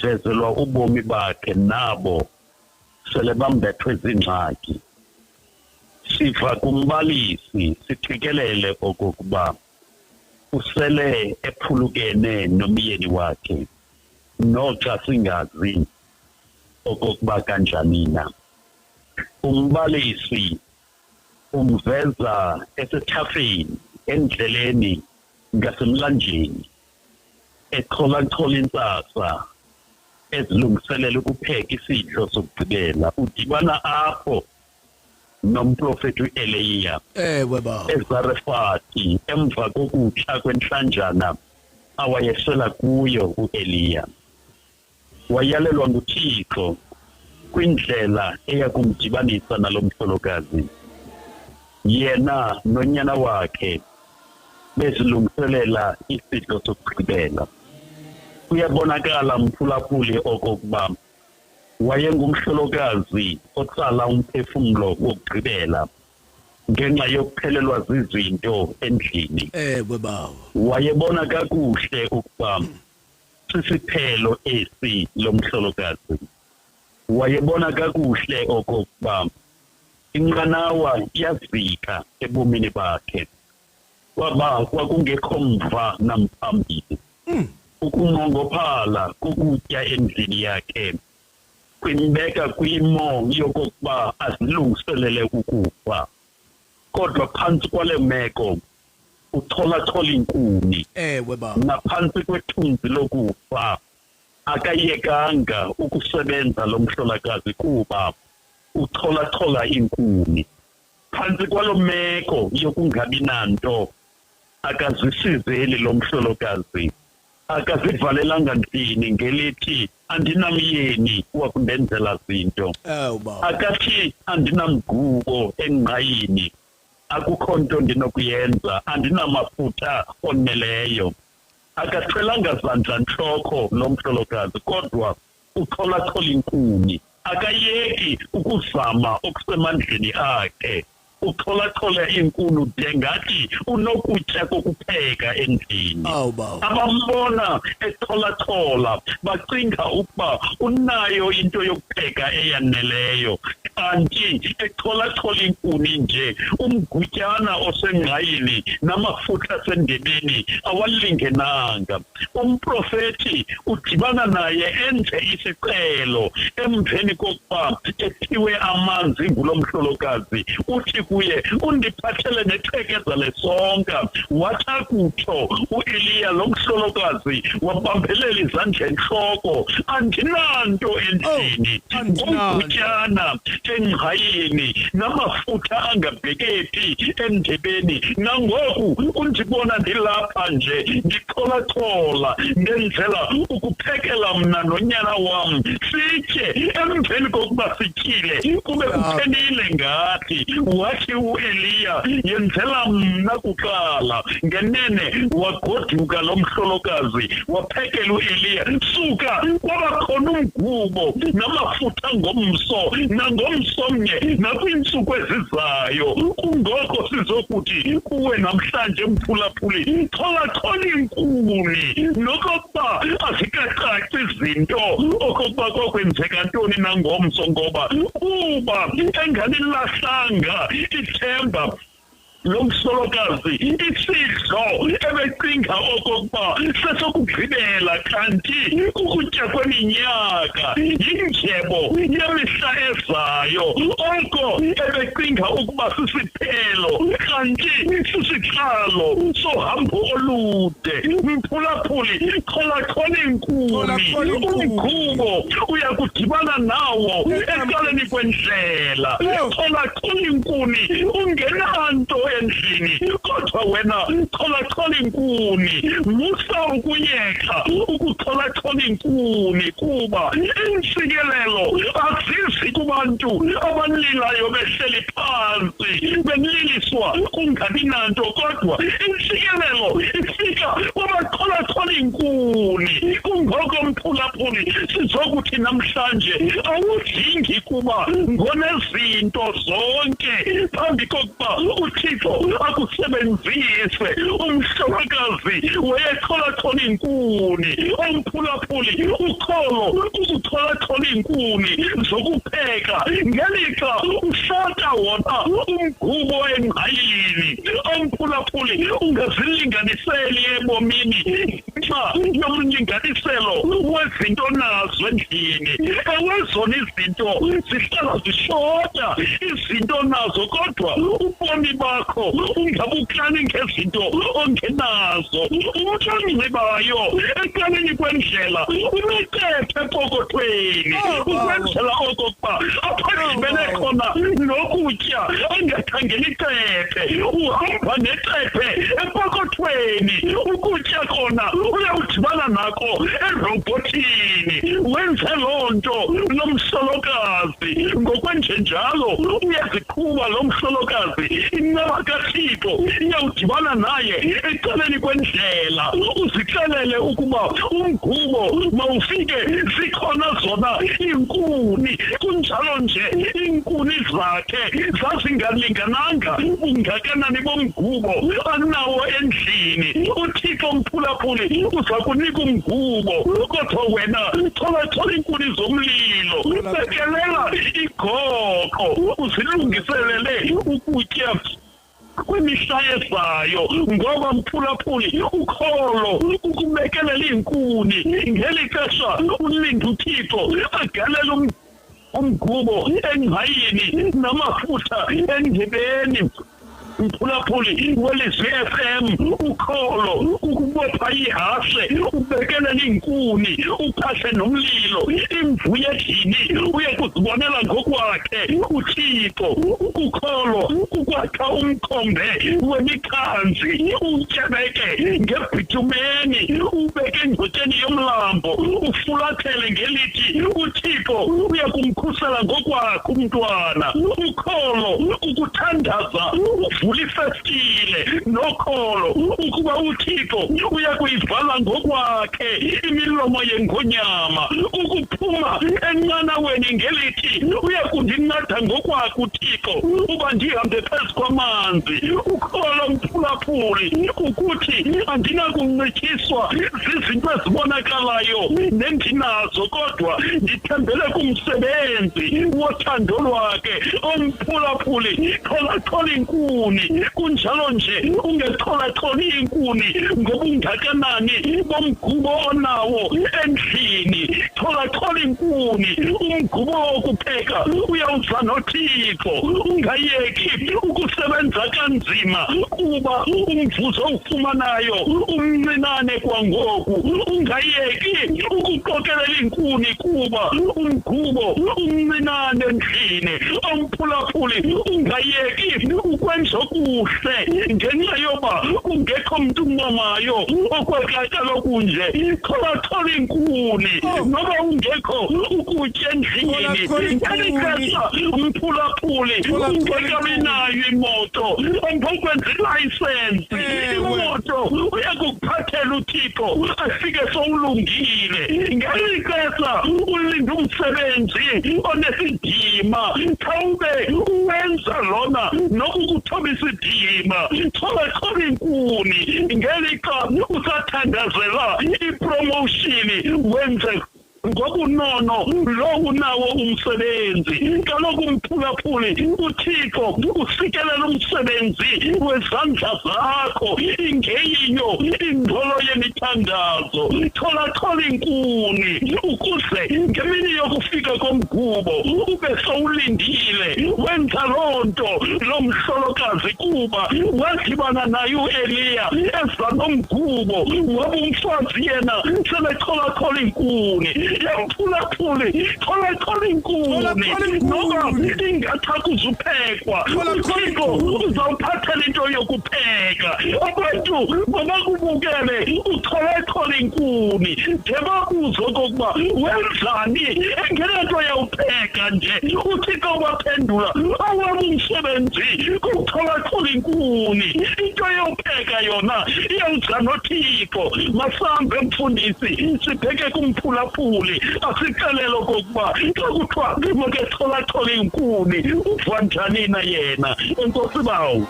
Sivezelwa ubomi bakhe nabo sele bambethwe ziingxaki. Siva kumbalisi siqikelele okokuba usele ephulukene nomyeni wakhe noxa singazi okokuba kanjani na. Umbalisi umveza esethafeni endleleni ngasemlanjeni echola-chola intsasa ezilungiselela ukupheka isidlo sokugqibela. Udibana apho nomprofeti uEliya Ewe baba. eZarefati emva kokutsha kwentlanjana awayesela kuyo uEliya. Wayalelwa nguThixo kwindlela eya kumdibanisa nalo mhlolokazi. Yena nonyana wakhe bezilungiselela isidlo sokugqibela. Kuyabonakala, mphulaphuli, okokuba wayengumhlolokazi otsala umphefumlo wokugqibela ngenxa yokuphelelwa zizinto endlini. Ewe baba. Wayebona kakuhle ukuba sisiphelo esi lomhlolokazi. Wayebona kakuhle okokuba inqanawa iyazika ebomini bakhe. Kwaba kwakungekho mva namphambili. Ukunqongophala kokutya endlini yakhe kwimbeka kwimo yokokuba azilungiselele ukufa. Kodwa phantsi kwale meko uchola-chola iinkuni. Ewe baba. Naphantsi kwethunzi lokufa akayekanga ukusebenza lo mhlolokazi kuba uchola-chola iinkuni. Phantsi kwalo meko yokungabi nanto akazisizeli lo mhlolokazi, akazivalelanga ndlini ngelithi andinamyeni wakundenzela zinto. Ewe baba. Akathi andinamgubo engqayini, akukho nto ndinokuyenza, andinamafutha oneleyo. Akathwelanga zandla ntloko lo mhlolokazi, kodwa uchola-chola iinkuni. Akayeki ukuzama okusemandleni akhe. Uchola-chola iinkuni de ngathi unokutya kokupheka endlini. Awu baba. Abambona echola-chola bacinga ukuba unayo into yokupheka eyaneleyo, kanti echola-chola iinkuni nje umgutyana osengqayini namafutha asendebeni awalingenanga. Umprofeti udibana naye enze isicelo emveni kokuba ephiwe amanzi ngulo mhlolokazi. Uthi kuye, undiphathele nethekeza lesonka. Wathi akutsho uEliya, lo mhlolokazi wabambelela izandla entloko, andinanto endlini, Oh, andinanto. ngumgutyana engqayini namafutha angabhekephi endebeni. Nangoku undibona ndilapha nje ndichola-chola ndenzela ukuphekela mna nonyana wam sitye. Emveni kokuba sityile kube kuphelile ngathi. Wathi uEliya, yenzela mna kuqala. Ngenene wagoduka lo mhlolokazi waphekela uEliya. Suka kwaba khona umgubo namafutha ngomso nangomsomnye nakwiintsuku ezizayo. Kungoko sizokuthi kuwe namhlanje mphulaphuli, chola-chola iinkuni, nokokuba azikacaci izinto okokuba kokwenzeka ntoni nangomso, ngoba kuba engalilahlanga ithemba lo mhlolokazi isidlo ebecinga okokuba sesokugqibela kanti kukutya kweminyaka, yindyebo yemihla ezayo. Oko ebecinga ukuba sisiphelo kanti sisiqalo sohambo olude. Mphulaphuli, chola-chola iinkuni, Chola-chola iinkuni. umgubo uya kudibana nawo ecaleni kwendlela. Chola-chola iinkuni, ungenanto endlini, kodwa wena chola-chola iinkuni. Musa ukuyeka ukuchola-chola iinkuni, kuba iintsikelelo azizi kubantu abalilayo behleli phantsi beliliswa kungabi nanto, kodwa intsikelelo ifika kwabachola-chola iinkuni. Kungoko mphulaphuli sizokuthi namhlanje awudingi kuba ngonezinto zonke phambi kokuba uThixo uThixo akusebenzise. Umhlolokazi wayetholathola iinkuni, umphulaphuli ukholo ukutholathola iinkuni zokupheka ngelixa ushota wona umgubo engqayini. Umphulaphuli ungazilinganiseli ebomini ngenxa yomlinganiselo wezinto nazo endlini. Ewezona izinto zihlala zishota izinto nazo, kodwa ubomi bakho ungabuklani ngezinto ongenazo. Umntu onxibayo ecaleni kwendlela unecephe epokothweni ukwenzela okokuba apho adibene khona nokutya angakhangeli icephe, uhamba necephe epokothweni, ukutya khona uyawudibana nako erobhothini. Wenze loo nto lo mhlolokazi, ngokwenjenjalo uyaziqhuba lo mhlolokazi, inceba kaThixo iyawudibana naye ecaleni kwendlela. Uzixelele ukuba umgubo mawufike zikhona zona iinkuni, kunjalo nje iinkuni zakhe zazingalingananga bungakanani bomgubo anawo endlini. uThixo mphulaphuli uza kunika umgubo, kodwa wena tholathola iinkuni zomlilo, bekelela igoqo, uzilungiselele ukutya kwimihla ezayo. Ngoba mphulaphuli ukholo ukubekelela iinkuni ngeli xesha ulinda uThixo agalele umgubo engqayini namafutha endlebeni. Mphulaphuli welizwi FM, ukholo ukubopha ihashe, ubekelela iinkuni, uphahle nomlilo, imvu yedini uye kuzibonela ngokwakhe uThixo. Ukukholo kukwakha umkhombe wemikhanzi, utyebeke ngebhitumeni, ubeke engcotsheni yomlambo, ufulathele ngelithi uThixo uya kumkhusela ngokwakhe umntwana. Ukholo ukuthandaza, uvula ifestile nokholo ukuba uThixo uya kuyivala ngokwakhe imilomo yengonyama. Ukuphuma enqanaweni ngelithi uya kundinceda ngokwakhe uThixo uba ndihambe phezu kwamanzi. Ukholo mphulaphuli ukuthi andinakuncitshiswa zizinto ezibonakalayo nendinazo, kodwa ndithembele kumsebenzi wothando lwakhe. Umphulaphuli tholathola iinkuni, kunjalo nje ungetholathola iinkuni ngobungakanani bomgubo onawo endlini. Tholathola iinkuni, umgubo wokupheka uyawuza noThixo. Ungayeki ukusebenza kanzima kuba umvuzo owufumanayo umncinane kwangoku. Ungayeki ukuqokelela iinkuni kuba umgubo umncinane endlini. Umphulaphuli ungayeki ukwenza okuhle ngenxa yoba kungekho mntu uncomayo okwekaloku nje. Tholathola iinkuni noba ungekho ukutya endlini. Ngeli xesha umphulaphuli ungekabi nayo imoto, ongokwenza ilayisensi imoto uya kukuphathela uThixo afike sowulungile. Ngeli xesha ulinda umsebenzi onesidima, khawube uwenza lona nokukuthoba isidima. Tholathola iinkuni ngelixa usathandazela ipromoshini, wenze ngobunono lo unawo umsebenzi. Kaloku umphulaphuli uThixo usikelela umsebenzi wezandla zakho, ingeyiyo ingxolo yemithandazo. Tholathola iinkuni ukuze ngemini yokufika komgubo ube sowulindile. Wenza loo nto lo mhlolokazi kuba wadibana naye uEliya eza nomgubo, ngoba umfazi yena seletholathola iinkuni. Yamphulaphuli tholathola iinkuni noba ingathakuza uphekwa, uThixo uzawuphathela into yokupheka. Abantu mabakubukele utholathola iinkuni de babuze okokuba wenzani engenanto yawupheka nje. uThixo waphendula, awam umsebenzi kukutholathola iinkuni, into yopheka yona iyawuza noThixo. Masambe mfundisi sibheke kumphulaphuli asixelele okokuba xa kuthiwa maketholathola iinkuni uva njani na yena. Enkosi bawo.